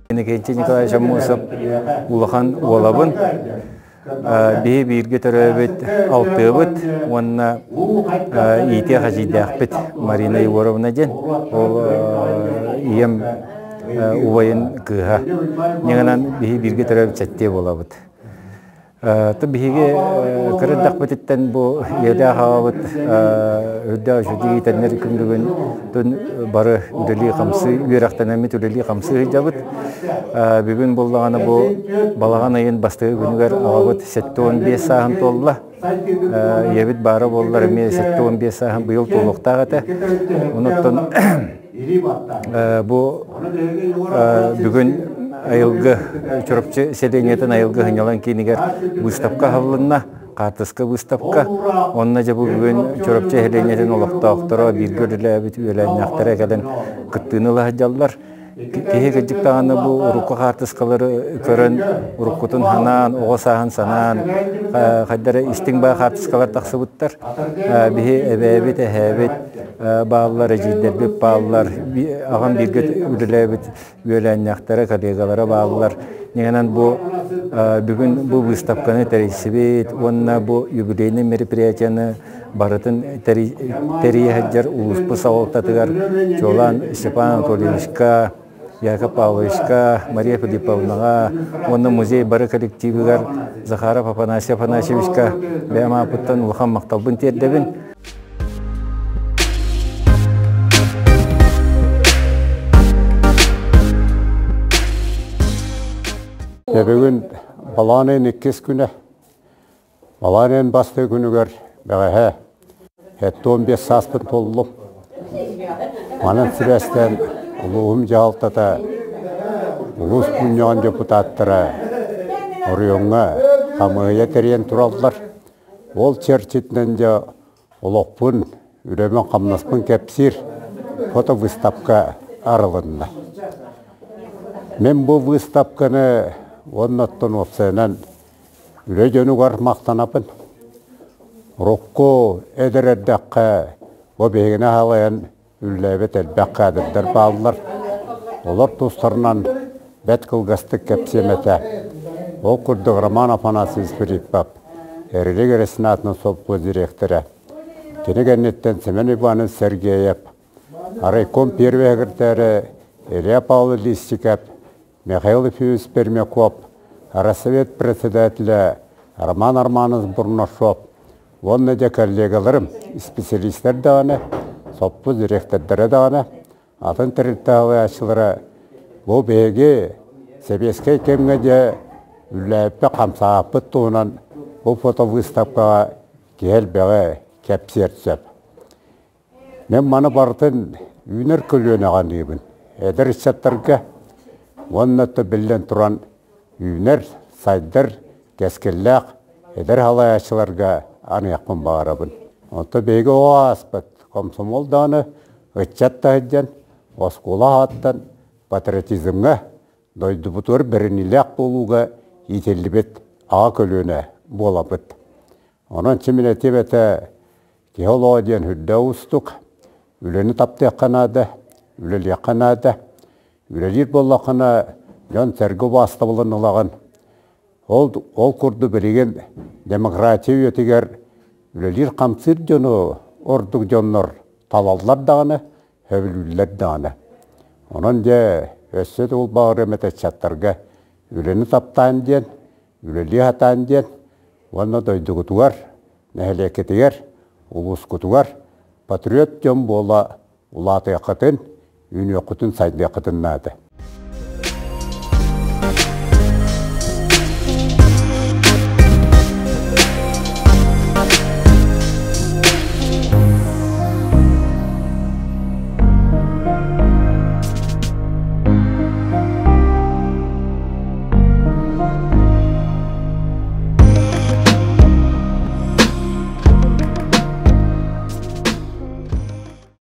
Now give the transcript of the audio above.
Иннокентий Николаевич Аммосов улахан уолабын. Биһи бииргэ төрөөбүт алтыабыт уонна иитиэх эдьиийдээхпит Марина Егоровна диэн. Ол ийэм убайын кыыһа. Ньыгынан биһи бииргэ төрөөбүт сэттиэ буолабыт. То биһиги кырырдахпытыттан бу ийэлээх аҕабыт үрдээх үчүгэй иитэннэр күн бүгүн тун бары үлэлии-хамсыы үөрэхтэнэммит үлэлии-хамсыы сылдьабыт. Бүгүн буллаҕына бу балаҕан ыйын бастакы күнүгэр аҕабыт 75 сааһын туолла. Ийэбит баара буоллар эмиэ 75 сааһын быйыл туолуохтаах этэ. Онуттан Бу бүгүн Айылгы Чурапчы сэлиэнньэтин Айылгы сынньалаҥ киинигэр быыстапка аһыллынна, хаартыска быыстапка. Онно дьэ бу бүгүн Чурапчы сэлиэнньэтин олохтоохторо бииргэ үлэлээбит үөлээннээхтэрэ кэлэн кыттыыны ыла сылдьаллар. Киһи кырдьык даҕаны бу урукку хаартыскалары көрөн, уруккутун санаан, оҕо сааһын санаан, хайдары истиҥ баа хаартыскалар тахсыбыттар. Биһи эбээбит, эһээбит бааллар, эдьиийдэрбит бааллар, аҕам бииргэ үлэлээбит үөлээннээхтэрэ, коллегалара бааллар. Ньыгынан бу бүгүн бу выставканы тэрийсибит уонна бу юбилейный мероприятияны барытын тэрийэ сылдьар улууспут салалтатыгар чуолаан Степан Анатольевичка, Яков Павловичка, Мария Филипповнаҕа уонна музей бары коллективыгар Захаров Афанасий Афанасьевичка бэйэм ааппыттан улахан махталбын тиэрдэбин. Бүгүн балаҕан иккис күнэ. Балаҕан бастакы күнүгэр бэҕэһээ 75 сааспын туоллум. Манан сибээстээн улууһум дьаһалтата, улуус мунньаҕын депутаттара оройуоҥҥа хамыыһыйа тэрийэн тураллар. Ол чэрчитинэн дьэ олохпун, үлэбин-хамнаспын кэпсиир фотовыставка арылынна. Мин бу выставканы уонна оттон уопсайынан Үлэ дьонугар махтанабын. Урукку эдэр эрдэххэ бу биһигини аһалайан үлэлээбит элбэх кадрдар бааллар. Олор тустарынан бэрт кылгастык кэпсиэм этэ. Ол курдук Роман Афанасьевич Филиппов, Эрилик Эрэсинатынан сопхуос дириэктэрэ. Кини кэнниттэн Семен Иванович Сергеев, райком первый секретарэ Илья Павлович Листиков, Михаил Ефимович Пермяков, Рассовет председателэ Роман Романович Бурнашов уонна дьэ коллегаларым, исписэлиистэр даҕаны, соппут дириэктэрдэрэ даҕаны, атын тэрилтэ салайааччылара бу биһиги сэбиэскэй кэмҥэ дьэ үлэлээбиппит-хамсаабыппыт туһунан бу фотовыставкаҕа киһи элбэҕи кэпсиэр сөп. Мин маны барытын үүнэр көлүөнэҕэ аныыбын. Эдэр ыччаттарга уонна да биллэн туран үүнэр, сайдар кэскиллээх эдэр салайааччыларга аныахпын баҕарабын. Онто биһиги оҕо ааспыт комсомол даҕаны ыччат да сылдьан оскуола аһаттан патриотизмҥа, дойдубутугар бэриниилээх буолууга иитиллибит аҕа көлүөнэ буолабыт. Онон чимин этиэм этэ Киһи олоҕо диэн үрдэ уустук. Үлэни таптыахха наада, үлэлиэххэ наада. Үлэлиир буоллаххына, дьон-сэргэ убаастабылын ылаҕын. Ол, ол курдук билигин демократия үйэтигэр үлэлиир-хамсыыр дьону ордук дьоннор талаллар даҕаны, сөбүлүүллэр даҕаны. Онон дьэ, өссө да улбаҕырыам этэ ыччаттарга үлэни таптаан диэн, үлэлии сатаан диэн уонна дойдугутугар нэһилиэккитигэр, улуускутугар патриот дьон буола улаатыаххытын, үүнүөххүтүн, сайдыаххытын наада.